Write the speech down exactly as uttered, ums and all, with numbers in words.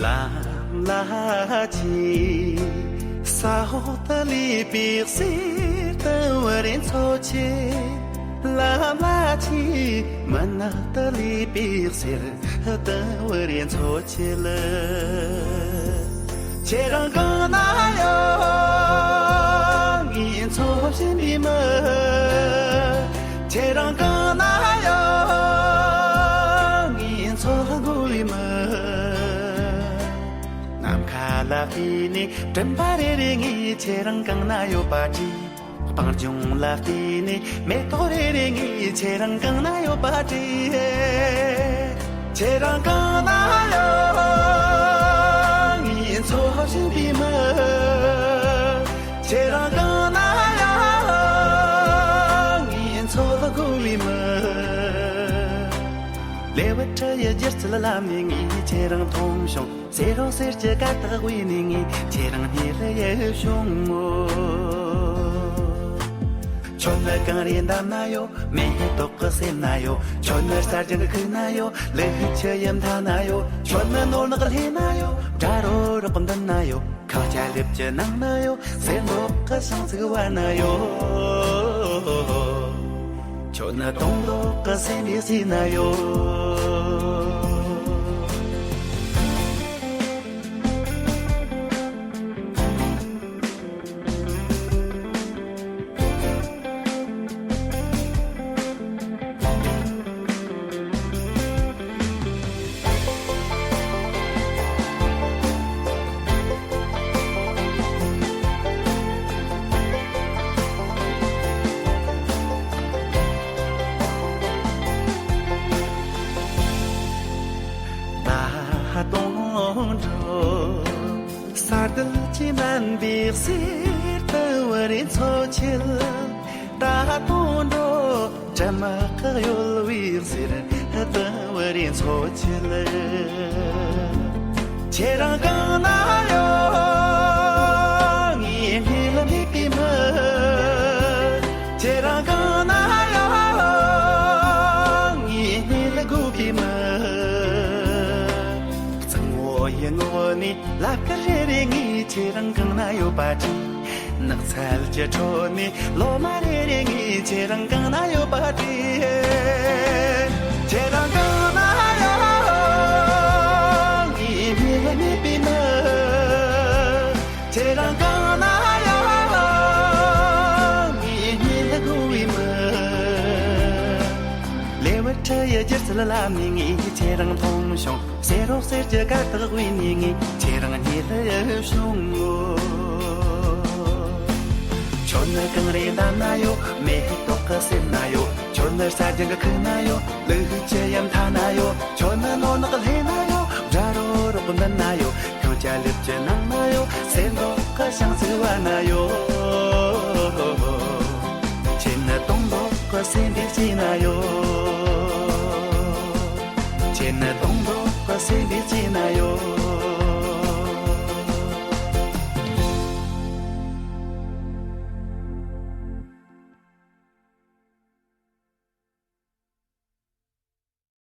ལམ་ལ་ཆས། ས་འོག་ཏུ་ལུས་པའི་གསེར་དུ་བུ་རེ་མཚོ་ཆེ། ལམ་ལ་ཆས། མུན་ནག་ཏུ་ལུས་པའི་གསེར་དུ་བུ་རེ་མཚོ་ཆེ་ལ། ཁྱེད་རང་གང་ན་ཡོད། ངའི་འཚོ་བཞིན་པའི་མི། ཁྱེད་རང་གང་ན་ཡོད། ངའི་འཚོ་དགོས་པའི་མི། ནམ་མཁའ་ལ་བལྟས་ནས་སྤྲིན་པ་རེ་རེ་ངས་ཁྱེད་རང་གང་ན་ཡོད་པ་དྲིས། སྤང་ལྗོངས་ལ་བལྟས་ནས་མེ་ཏོག་རེ་རེ་ངས་ཁྱེད་རང་གང་ན་ཡོད་པ་དྲིས། ཁྱེད་རང་གང་ན་ཡོད། ངའི་འཚོ་བཞིན་པའི་མི། ཁྱེད་རང་གང་ན་ཡོད། ངའི་འཚོ་དགོས་པའི་མི། ལེ་བ་ཁྲི་ཡི་སྒྱུ་རྩལ་ལམ་ནས་ངས་ཁྱེད་རང་མཐོང་བྱུང་། སེ་རོ་གསེར་གྱི་གར་སྟེགས་བརྐོས་ནས་ངས་ཁྱེད་རང་རྙེད་ལ་ཡི་བྱུང་ངོ་། ཁྱོད་ནི་གངས་རིའི་འདབས་ན་ཡོད། མེ་ཏོག་གི་སེམས་ན་ཡོད། ཁྱོད་ནི་གསར་རྒྱན་གྱི་ཁུག་ན་ཡོད། ལུག་ཁྱུ་ཡི་མཐའ་ན་ཡོད། ཁྱོད་ནི་ནོར་ནག་ལྷས་ན་ཡོད། དགྲ་རོ་རོག་མདུན་ན་ཡོད། ཁང་ཆ་ལེབ་ཀྱི་ནང་ན་ཡོད། གསེར་མདོག་གི་ཤིང་ཚིགས་བར་ན་ཡོད། ཁྱོད་ནི་དུང་མདོག་གི་སེམས་པའི་རྩེ་ན་ཡོད། ད་དུང་འགྲོ། ས་རྡུལ་གྱིས་མནན་པའི་གསེར་དུ་བུ་རེ་མཚོ་ཆེ་ལ། ད་དུང་འགྲོ། དྲི་མ་གི་གཡོ་བའི་གསེར་དུ་བུ་རེ་མཚོ་ཆེ་ལ། ཁྱེད་རང་གང་ན་ཡོད། ངའི་སྙིང་ལ་དམིགས་པའི་མི། ཁྱེད་རང་གང་ན་ཡོད། ངའི་སྙིང་ལ་དགོས་པའི་མི། གཙང་བོ་ཡི་ངོ་བོ་ནས་ལབ་ཀི་རེ་རེ་ངས་ཁྱེད་རང་གང་ན་ཡོད་པ་དྲིས། ནགས་ཚལ་གྱི་ཁྲོད་ནས་ལོ་མ་རེ་རེ་ངས་ཁྱེད་རང་གང་ན་ཡོད་པ་དྲིས། ཁྱེད་རང་གང་ན་ཡོད། ངའི་སྙིང་ལ་དམིགས་པའི་མི། ཁྱེད་རང་གང་ན་ཡོད། ངའི་སྙིང་ལ་དགོས་པའི་མི། ལེ་བ་ཁྲི་ཡི་སྒྱུ་རྩལ་ལམ་ནས་ངས་ཁྱེད་རང་མཐོང་བྱུང་། སེ་རོ་གསེར་གྱི་གར་སྟེགས་བརྐོས་ནས་ངས་ཁྱེད་རང་རྙེད་ལ་ཡི་བྱུང་ངོ་། ཁྱོད་ནི་གངས་རིའི་འདབས་ན་ཡོད། མེ་ཏོག་གི་སེམས་ན་ཡོད། ཁྱོད་ནི་ས་རྒྱུན་གྱི་ཁུག་ན་ཡོད། ལུག་ཁྱུ་ཡི་མཐའ་ན་ཡོད། ཁྱོད་ནི་ནོར་ནག་ལྷས་ན་ཡོད། དགྲ་རོ་རོག་མདུན་ན་ཡོད། ཁང་ཆ་ལེབ་ཀྱི་ནང་ན་ཡོད། གསེར་མདོག་གི་ཤིང་ཚིགས་བར་ན་ཡོད། ཁྱེད་ནི་དུང་མདོག་གི་སེམས་པའི་རྩེ་ན་ཡོད། ཁྱེད་ནི་དུང་མདོག་གི་སེམས་པའི་རྩེ་